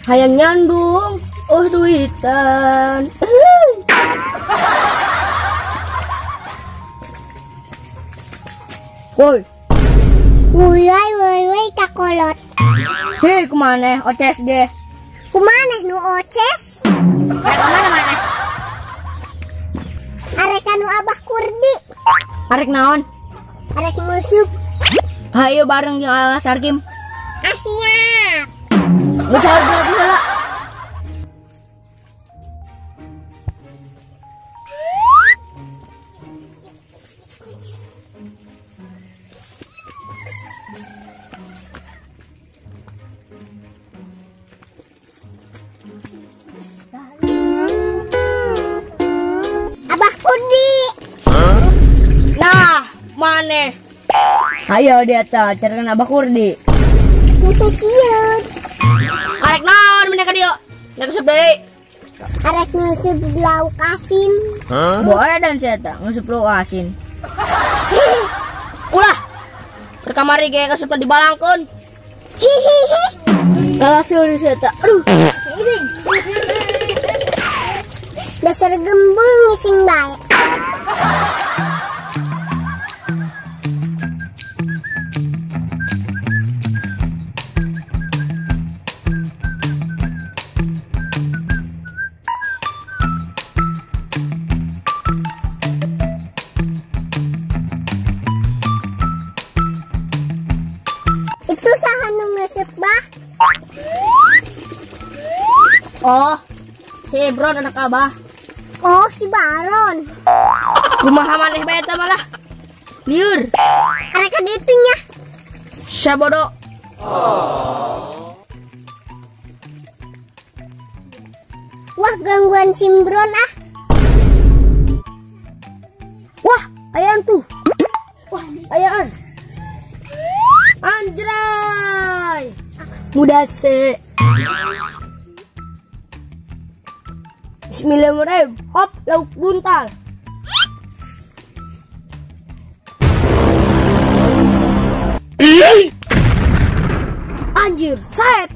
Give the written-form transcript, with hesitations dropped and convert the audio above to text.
Hayang nyandung, oh duitan. Woi. Woi woi woi kakolot. Hei, kemana? Oces deh. Kemana nu oces? Kemana mana? Arek nu Abah Kurdi. Arek naon? Arek musuh. Hayo bareng jeung Ala Sarkim. Ah, siap. Geus heula. Abah Kurdi. Nah, maneh. Ayo dia ta carikan Abah Kurdi. Mutu sieun. Arek naon meneh ka dieu? Nek ngasup deui. Arek ngasup lauk asin. Boe dan sia ta ngasup lauk asin. Ulah. Keur kamari ge ngasup dibalangkeun. Hihihi. Kalah seuri sia ta. Aduh. Dasar gembul ngising bae. Itu saha nu ngeuseuk bah? Oh, si Ebron anak abah. Oh, si Baron. Kumaha maneh bae eta malah. Liur. Arek ka ditu nya. Sabodo. Wah, gangguan Simbron ah. Wah, ayaan tuh. Wah, ayaan. Anjray. Mudah se. Bismillahirrahmanirrahim. Hop, lauk buntal. Anjir, set.